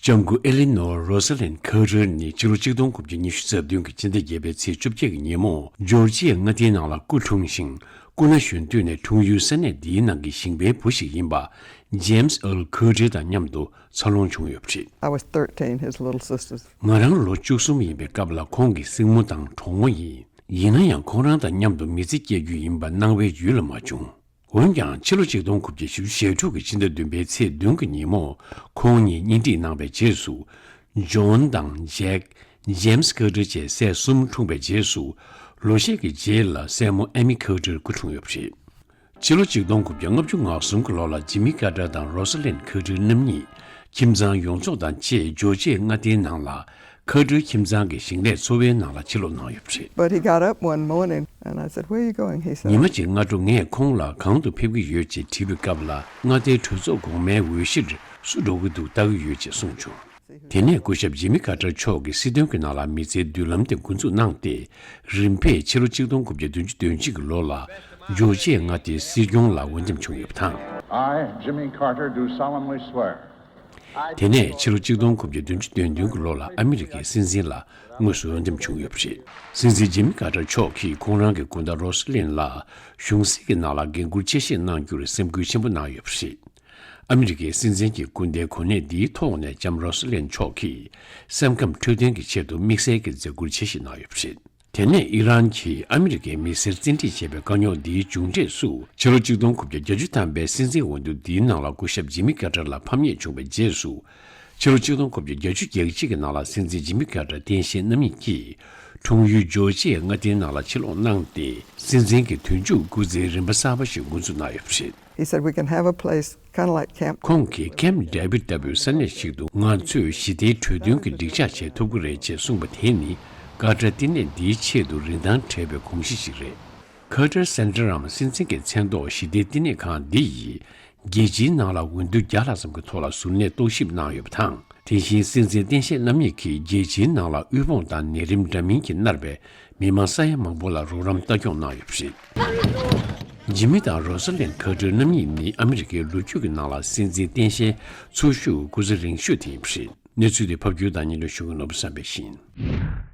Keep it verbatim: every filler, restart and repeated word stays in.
ལྕམ་སྐུ་ཨེ་ལི་ནོར་རོ་ས་ལིན་ཁ་ཏར་ནི་ཕྱི་ལོ་ཆིག་སྟོང་དགུ་བརྒྱ་ཉི་ཤུ་རྩ་བདུན་གྱི་ཕྱི་ཟླ་བརྒྱད་པའི་ཚེས་བཅོ་བརྒྱད་ཀྱི་ཉིན་མོ་ཇོར་ཇི་ཡའི་མངའ་སྡེའི་ནང་ལ་སྐུ་འཁྲུངས་ཤིང་། སྐུ་ན་གཞོན་དུས་ནས་འཁྲུངས་ཡུལ་ས་གནས་འདིའི་ནང་གི་ཞིང་པའི་བུ་ཞིག་ཡིན་པ་ཇེམ་སི་ཨེལ་ཁ་ཏར་དང་མཉམ་དུ་འཚར་ལོངས་བྱུང་ཡོད་པ་རེད། I was thirteen, his little sisters. ང་རང་ལོ་བཅུ་གསུམ་ཡིན་པའི་སྐབས་ལ་ཁོང་གི་སྲིང་མོ་དང་གྲོགས་མོ་ཡིན། ཡིན་ན་ཡང་ཁོང་རང་དང་མཉམ་དུ་མི་ཚེ་སྐྱེལ་རྒྱུ་ཡིན་པ་སྣང་བའི་ཡུལ་ལ་མ་བྱུང་། འོན་ཀྱང་ཕྱི་ལོ་ཆིག་སྟོང་དགུ་བརྒྱ་བཞི་བཅུ་ཞེ་དྲུག་གི་ཕྱི་ཟླ་བདུན་པའི་ཚེས་བདུན་གྱི་ཉིན་མོ་ཁོང་ཉིད་གཉེན་སྒྲིག་གནང་བའི་རྗེས་སུ། ཇོན་དང་ཇེག་ཇེམ་སི་ཁ་ཏར་བཅས་སྲས་གསུམ་འཁྲུངས་པའི་རྗེས་སུ། ལོ་ཤས་ཀྱི་རྗེས་ལ་སྲས་མོ་ཨེ་མི་ཁ་ཏར་སྐུ་འཁྲུངས་ཡོད་པ་རེད། ཕྱི་ལོ་ཆིག་སྟོང་དགུ་བརྒྱ་ལྔ་བཅུ་ང་གསུམ་གྱི་ལོ་ལ་ཇི་མི་ཁ་ཏར་དང་རོ་ས་ལིན་ཁ་ཏར་རྣམ་གཉིས་ཁྱིམ་ཚང་ཡོངས་རྫོགས་དང་བཅས་ཇོར་ཇི་ཡའི་མངའ་སྡེའི་ནང་ལ་ཁ་ཏར་ཁྱིམ་ཚང་གི་ཞིང་ལས་འཚོ་བའི་ནང་ལ་ཕྱིར་ལོག་གནང་ཡོད་པ་རེད། But he got up one morning and I said, "Where are you going?" He said, ཉི་མ་གཅིག་སྔ་དྲོ་ངས་ཁོང་ལ་གང་དུ་ཕེབས་ཀྱི་ཡོད་ཅེས་དྲིས་པའི་སྐབས་ལ། མངའ་སྡེའི་གྲོས་ཚོགས་གོང་མའི་འོས་གཞིར་སུ་འགྲོ་གི་འདུག་ལྟ་གི་ཡོད་ཅེས་གསུངས་བྱུང་། དེ་ནས་སྐུ་ཞབས་ཇི་མི་ཁ་ཏར་མཆོག་གིས་སྲིད་དོན་གྱི་ནང་ལ་མི་ཚེའི་མདུན་ལམ་དེ་འགོ་འཛུགས་གནང་སྟེ། རིམ་པས་ཕྱི་ལོ་ཆིག་སྟོང་དགུ་བརྒྱ་བདུན་ཅུ་དོན་གཅིག་གི་ལོ་ལ་ཇོར་ཇི་ཡའི་མངའ་སྡེའི་སྲིད་སྐྱོང་ལ་འོས་འདེམས་བྱུང་ཡོད་པ་དང་། I, Jimmy Carter, do solemnly swear. དེ་ནས་ཕྱི་ལོ་ཆིག་སྟོང་དགུ་བརྒྱ་བདུན་ཅུ་དོན་བདུན་གྱི་ལོ་ལ་ཨ་མི་རི་ཀའི་སྲིད་འཛིན་ལ་དངོས་སུ་འོས་འདེམས་བྱུང་ཡོད་པ་རེད། སྲིད་འཛིན་ཇི་མི་ཁ་ཏར་མཆོག་གིས་ཁོང་རང་གི་སྐུ་ཟླ་རོ་ས་ལིན་ལ་གཞུང་སྲིད་ཀྱི་ནང་ལ་འགན་འཁུར་ཆེ་བཞེས་གནང་རྒྱུར་སེམས་ཁུར་ཆེན་པོ་གནང་ཡོད་པ་རེད། ཨ་མི་རི་ཀའི་སྲིད་འཛིན་གྱི་སྐུ་ཟླའི་གོ་གནས་འདིའི་ཐོག་ནས་ལྕམ་རོ་ས་ལིན་མཆོག་གིས་སེམས་ཁམས་འཕྲོད་བསྟེན་གྱི་ཆེད་དུ་དམིགས་བསལ་གྱི་མཛད་ཁུར་ཆེ་བཞེས་གནང་ཡོད་པ་རེད། དེ་ནས་ཨི་རན་གྱིས་ཨ་མི་རི་ཀའི་མི་སེར་བཙན་ཁྲིད་བྱས་པའི་དཀའ་རྙོག་འདིའི་མཇུག་འབྲས་སུ། ཕྱི་ལོ་ཆིག་སྟོང་དགུ་བརྒྱ་བརྒྱད་ཅུ་ཐམ་པའི་སྲིད་འཛིན་འོས་བསྡུ་འདིའི་ནང་ལ་སྐུ་ཞབས་ཇི་མི་ཀ་ཏར་ལ་ཕམ་ཉེས་བྱུང་བའི་རྗེས་སུ། ཕྱི་ལོ་ཆིག་སྟོང་དགུ་བརྒྱ་བརྒྱད་ཅུ་གྱ་གཅིག་གི་ནང་ལ་སྲིད་འཛིན་ཇི་མི་ཀ་ཏར་སྟངས་དཔྱལ་རྣམ་གཉིས་ཀྱིས་འཁྲུངས་ཡུལ་ཇོར་ཇི་ཡའི་མངའ་སྡེའི་ནང་ལ་ཕྱིར་ལོག་གནང་སྟེ། སྲིད་འཛིན་གྱི་དུས་མཇུག་སྐུ་ཚེའི་རིམ་པ་གསར་པ་ཞིག་འགོ་འཛུགས་གནང་ཡོད་པ་རེད། He said, "We can have a place kind of like Camp." ཁོང་གིས་ཀེམ་ཌེ་བིད་ལྟ་བུའི་ས་གནས་ཤིག་ཏུ་ང་ཚོས་ཞི་བདེའི་གྲོས་མཐུན་གྱི་འགྲིག་འཇགས་བྱེད་ཐུབ་ཀྱི་རེད་ཅེས་གསུངས་པ་དེ་ནི་ཀ་ཏར་བསྟི་གནས་འདིའི་ཆེད་དུ་རིན་ཐང་བྲལ་བའི་གོམས་གཤིས་ཤིག་རེད། ཀ་ཏར་སེན་ཊར་འམ་སྲིད་འཛིན་གྱི་མཚན་ཐོག་ཞི་བདེའི་བསྟི་གནས་ཁང་འདི་ཡིས་རྒྱལ་སྤྱིའི་ནང་ལ་འོས་བསྡུ་བརྒྱ་ལྷག་ཙམ་གྱི་ཐོག་ལ་གཟུར་གནས་རྟོག་ཞིབ་གནང་ཡོད་པ་དང་། དེ་བཞིན་སྲིད་འཛིན་སྟངས་དཔྱལ་རྣམ་གཉིས་ཀྱིས་རྒྱལ་སྤྱིའི་ནང་ལ་དབུལ་ཕོངས་དང་ནད་རིམས་འདྲ་མིན་གྱིས་མནར་བའི་མི་མང་ས་ཡ་མང་པོ་ལ་རོགས་རམ་ལྟ་སྐྱོང་གནང་ཡོད་པ་རེད། ཇི་མི་དང་རོ་ས་ལིན་ཁ་ཏར་རྣམ་གཉིས་ནི་ཨ་མི་རི་ཀའི་ལོ་རྒྱུས་ཀྱི་ནང་ལ་སྲིད་འཛིན་སྟངས་དཔྱལ་ཚོ་བཞུགས་སྐུ་ཚེ་རིང་ཤོས་དེ་ཡིན་པ་རེད། གནས་ཚུལ་དེ་ཕབ་སྒྱུར་དང་སྙན་སྒྲོན་ཞུ་མཁན་ནོར་བུ་བསམ་འཕེལ་ཡིན།